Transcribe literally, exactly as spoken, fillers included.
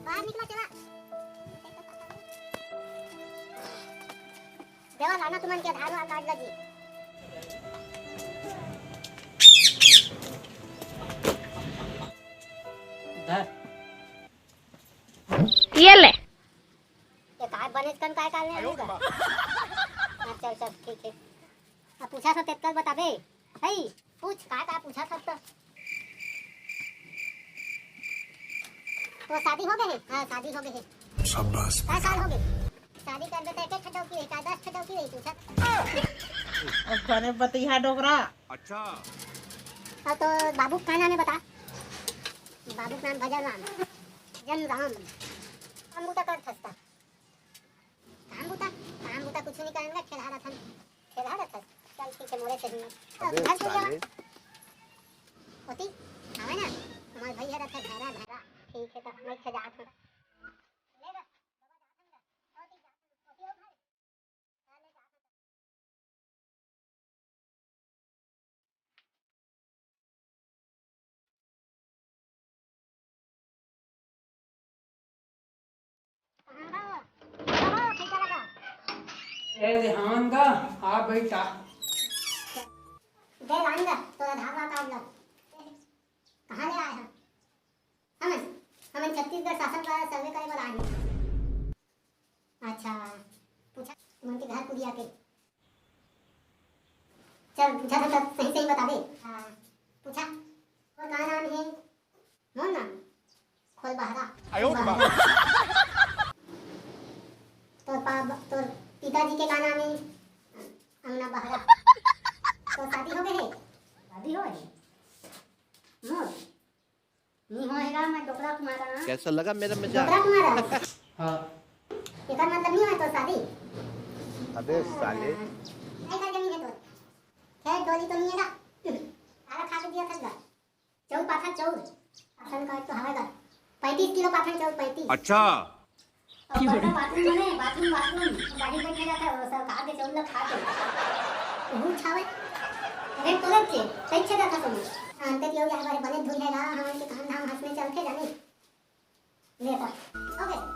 बाहर निकला, चला। देवा, लाना तुमन के आधार कार्ड ला जी। धर। ये ले। ये काय बनेच कन काय काल नहीं आएगा? हाँ, चल, चल, ठीक है। अब पूछा था तेतकर बताबे। हे, पूछ, काय, काय पूछा था तो? तो शादी हो गए है? हाँ, शादी हो गए है। शाबाश। काय साल हो गए? शादी करबे तो एक एक ठो डौकी रही, का दस ठो डौकी रही, पूछा। अब बने बतिहा डोकरा। अच्छा। और तो बाबू का नाम है बता? बाबू का नाम भजन राम। भजन राम। काम बूता कर खस्ता। काम बूता, काम बूता कुछ नहीं करेंगे, खेलहा रथन। खेलहा रथन। चल ठीक है, मोरे से ही। अबे घर से साले। होती, आवे ना, हमारे भाई है रथे भैरा, भैरा। ठीक है, तो मैं खेजात हूँ। ए, रेहान गा, आ बेटा। दे लान गा, तोरा धागा काट ला। कहाँ ले आए हैं? हमन, हमन छत्तीसगढ़ शासन द्वारा सर्वे करे बर आए हैं। अच्छा, पूछा तुमन के घर कुरिया के। चल, पूछा था तब सही सही बताबे। हाँ, पूछा। तोर का नाम है? मोर नाम खोलबहरा। आयो रे बाप। तोर पा-, तोर पिताजी के का नाम है? अंगना बहरा। तोर शादी हो गए है? शादी हो गए? मोर? नी होएगा, मैं डोकरा कुमारा। कैसा लगा मेरा मजाक? डोकरा कुमारा? हाँ। एकर मतलब नहीं होय तो शादी? अबे साले। नहीं कर जमीन है तो। खेत डोली तो नहीं है ना? आला खा के दिया था घर। चौल पाथन चौल। पाथन का तो हवा घर। पैंतीस किलो पाथन चौल, पैंतीस। अच्छा। अब बड़का बाथरूम बने, बाथरूम, बाथरूम, बाहर बैठे जाता है, वो सरकार के चौल खा के। भूत छावे। अरे तोरे के, कैसे जाता तुम? अंते दियो जा बारे बने धुन है गा, हमन के काम धाम हंसने चलते जाने। ले तो। ओके।